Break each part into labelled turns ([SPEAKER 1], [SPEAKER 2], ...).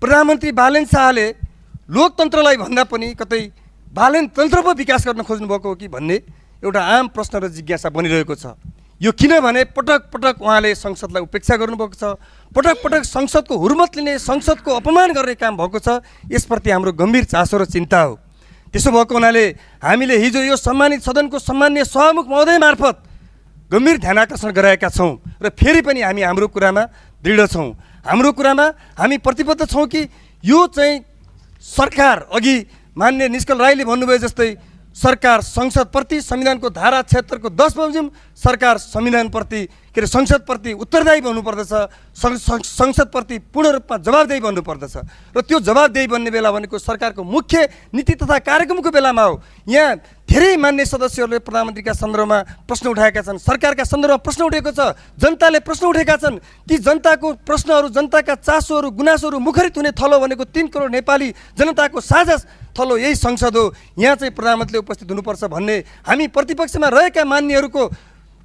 [SPEAKER 1] प्रधानमन्त्री बालेन शाहले लोकतन्त्रलाई भन्दा पनि कतै बालेन तन्त्र पो विकास गर्न खोज्नु भएको हो कि भन्ने एउटा आम प्रश्न र जिज्ञासा बनिरहेको छ। यो किनभने पटक पटक उहाँले संसदलाई उपेक्षा गर्नुभएको छ, पटक पटक संसदको हुर्मत लिने, संसदको अपमान गर्ने काम भएको छ। यसप्रति हाम्रो गम्भीर चासो र चिन्ता हो। त्यसो भएको हुनाले हामीले हिजो यो सम्मानित सदनको सम्माननीय सभामुख महोदय मार्फत गम्भीर ध्यान आकर्षण गराएका छौँ र फेरि पनि हामी हाम्रो कुरामा दृढ छौँ। हाम्रो कुरामा हामी प्रतिबद्ध छौँ कि यो चाहिँ सरकार, अघि मान्य निष्कल राईले भन्नुभयो जस्तै, सरकार संसदप्रति संविधानको धारा 76 को 10 बमोजिम सरकार संविधानप्रति के अरे संसदप्रति उत्तरदायी बन्नुपर्दछ, संसदप्रति पूर्ण रूपमा जवाबदेही बन्नुपर्दछ। र त्यो जवाबदेही बन्ने बेला भनेको सरकारको मुख्य नीति तथा कार्यक्रमको बेलामा हो। यहाँ धेरै मान्य सदस्यहरूले प्रधानमन्त्रीका सन्दर्भमा प्रश्न उठाएका छन्, सरकारका सन्दर्भमा प्रश्न उठेको छ, जनताले प्रश्न उठेका छन्। ती जनताको प्रश्नहरू, जनताका चासोहरू, गुनासोहरू मुखरित हुने थलो भनेको 3 करोड नेपाली जनताको साझा थलो यही संसद हो। यहाँ चाहिँ प्रधानमन्त्रीले उपस्थित हुनुपर्छ भन्ने हामी प्रतिपक्षमा रहेका मान्यहरूको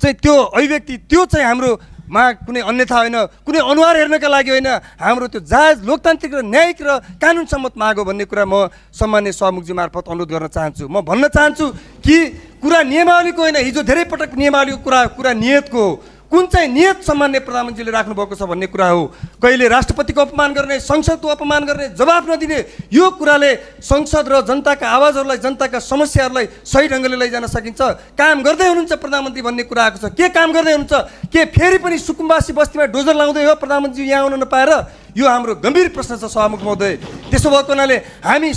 [SPEAKER 1] चाहिँ त्यो अभिव्यक्ति, त्यो चाहिँ हाम्रोमा कुनै अन्यथा होइन, कुनै अनुहार हेर्नका लागि होइन, हाम्रो त्यो जायज लोकतान्त्रिक र न्यायिक र कानुन सम्मत माग हो भन्ने कुरा म सम्मान्य सभामुखजी मार्फत अनुरोध गर्न चाहन्छु। म भन्न चाहन्छु कि कुरा नियमावलीको होइन, हिजो धेरै पटक नियमावलीको कुरा नियतको हो। कुन चाहिँ नियत सम्मान्य प्रधानमन्त्रीले राख्नु भएको छ भन्ने कुरा हो। कहिले राष्ट्रपतिको अपमान गर्ने, संसदको अपमान गर्ने, जवाब नदिने, यो कुराले संसद र जनताका आवाजहरूलाई, जनताका समस्याहरूलाई सही ढङ्गले लैजान सकिन्छ। काम गर्दै हुनुहुन्छ प्रधानमन्त्री भन्ने कुरा आएको छ। के काम गर्दै हुनुहुन्छ? के फेरि पनि सुकुम्बासी बस्तीमा डोजर लाउँदै हो प्रधानमन्त्री यहाँ आउन नपाएर? यो हाम्रो गम्भीर प्रश्न छ सभामुख महोदय। त्यसो भएको हुनाले हामी